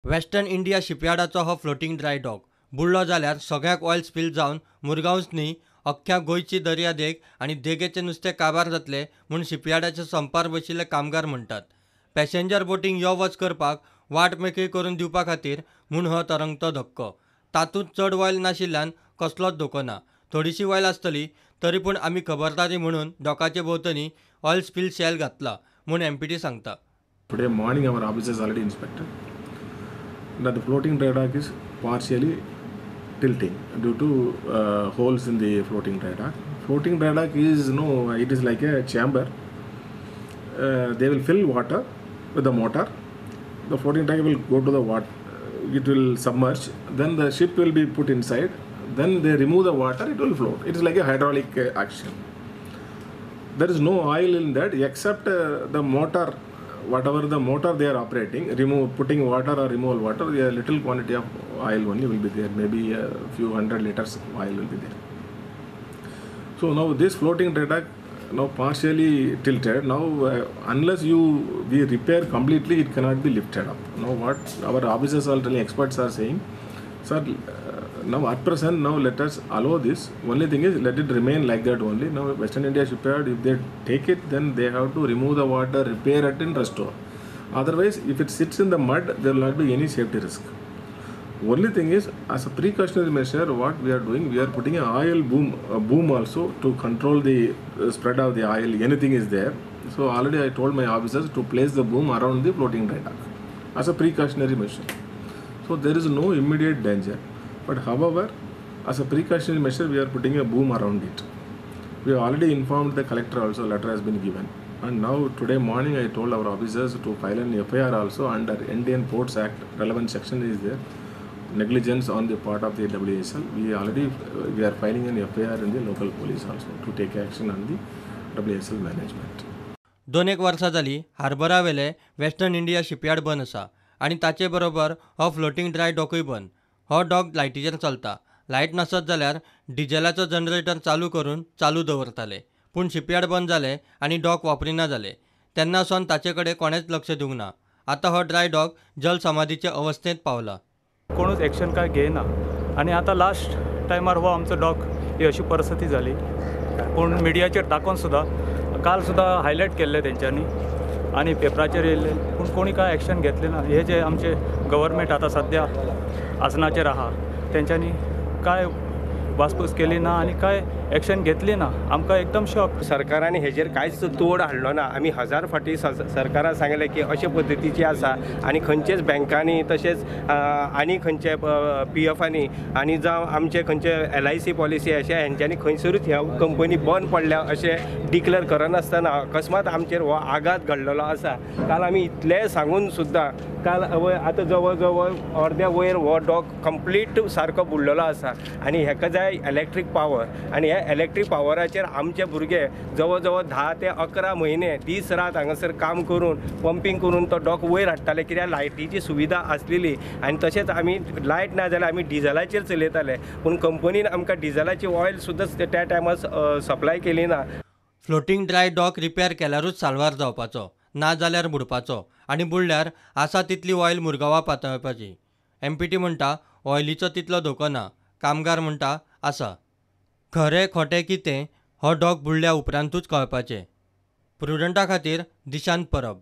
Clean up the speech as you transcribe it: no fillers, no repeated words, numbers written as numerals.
Western India शिपयार्डाचो हो floating dry dock बुडलो जाल्यार सगळ्याक ऑयल स्पील जावन मुरगांवच न्ही अख्ख्या गोंयची दर्यादेग आनी देगेचें नुस्तें काबार जातलें म्हूण शिपयार्डाच्या संपार बशिल्ले कामगार म्हणटात. पॅसेंजर बोटींक यो वच करपाक वाट मेकळी करून दिवपा खातीर म्हूण हो तरंगतो धक्को. तातूंत चड ऑयल नाशिल्ल्यान कसलोच धोको ना. थोडीशी ऑयल आसतली तरी पूण आमी खबरदारी म्हणून डॉकाचे भोंवतणी ऑयल स्पील शेल घातला म्हूण एमपीटी सांगता. Today morning our officers already inspected that the floating dry dock is partially tilting due to holes in the floating dry dock. Floating dry dock is it is like a chamber. They will fill water with the motor. The floating dry dock will go to the water, it will submerge, then the ship will be put inside, then they remove the water, it will float. It is like a hydraulic action. There is no oil in that except the motor, whatever the motor they are operating, remove, putting water or remove water, a little quantity of oil only will be there, maybe a few hundred liters of oil will be there. So now this floating dry dock now partially tilted. Now unless we repair completely, it cannot be lifted up. Now what our officers are telling, experts are saying, sir, now at present, now let us allow this. Only thing is, let it remain like that only. Now Western India Shipyard, if they take it, then they have to remove the water, repair it and restore. Otherwise, if it sits in the mud, there will not be any safety risk. Only thing is, as a precautionary measure, what we are doing, we are putting an oil boom also to control the spread of the oil, anything is there. So already I told my officers to place the boom around the floating dry dock as a precautionary measure. So there is no immediate danger. But however, as a precautionary measure, we are putting a boom around it. We have already informed the collector also, letter has been given. And now today morning I told our officers to file an FIR also under Indian Ports Act, relevant section is there. Negligence on the part of the WSL. We are filing an FIR in the local police also to take action on the WSL management. दोन एक वर्सां जाली हार्बरावेले western India shipyard बंद आसा आनी ताचे बरोबर हो फ्लोटींग ड्राय डॉकूय बंद. हो डॉक लायटीचेर चलता. लायट नासत जाल्यार डिझेलाचो जनरेटर चालू करून चालू दवरताले. पूण शिपयार्ड बंद जालें आनी डॉक वापरिना जाले तेन्ना सावन ताचे कडेन कोणेंच लक्ष दिवंक ना. आतां हो ड्राय डॉक जल समाधीचे अवस्थेंत पावला. कोणूच एक्शन काय घेयना आनी आतां लास्ट टायमार हो आमचो डॉक ही अशी परिस्थिती जाली. पूण मिडियाचेर दाखोवन सुद्दां काल सुद्दां हायलायट केल्ले तेंच्यांनी आनी पेपराचेर येयल्ले, पूण कोणी काय एक्शन घेतलें ना. हे जे आमचे गव्हर्मेंट आतां सद्या आसनाचेर आहा तेंच्यांनी काय वासपूस केली ना आनी काय एक्शन घेतली ना. आमकां एकदम शॉक. सरकारान हेजेर कांयच तोड हाडलो ना. आमी हजार फावटी सरकारान सांगलें की अशे पद्दतीची आसा आनी खंयचेच बँकांनी तशेंच आनी खंयचे पी एफांनी आनी जावं आमचे खंयचे LIC policy अशें हेंच्यांनी खंयसरूच ह्या कंपनी बंद पडल्या अशें डिक्लेर करनासतना अकस्मात आमचेर हो आघात घडलेलो आसा. काल आमी इतलें सांगून सुद्दां काल आतां जवळ जवळ अर्द्या वयर हो डॉक कंप्लीट सारको बुडलेलो आसा आनी हेका जाय इलेक्ट्रीक पावर आनी ह्या इलेक्ट्रीक पावराचेर आमचे भुरगे जवळ जवळ 10 ते 11 म्हयने दीस रात हांगासर काम करून पंपींग करून तो डॉक वयर हाडटाले कित्याक लायटीची सुविधा आसलेली आनी तशेंच आमी लायट ना जाल्यार आमी डिझलाचेर चलयताले, पूण कंपनीन आमकां डिझलाची ऑयल सुद्दां त्या टायमार सप्लाय केली ना. फ्लोटींग ड्राय डॉक रिपेर केल्यारूच साल्वार जावपाचो, ना जाल्यार बुडपाचो आनी बुडल्यार आसा तितली ऑयल मुरगांवा पातळपाची. एमपीटी म्हणटा ऑयलीचो तितलो धोको ना, कामगार म्हणटा आसा. खरें खोटें कितें हो डॉक बुडल्या उपरांतूच कळपाचें. प्रुडंटा खातीर दिशांत परब.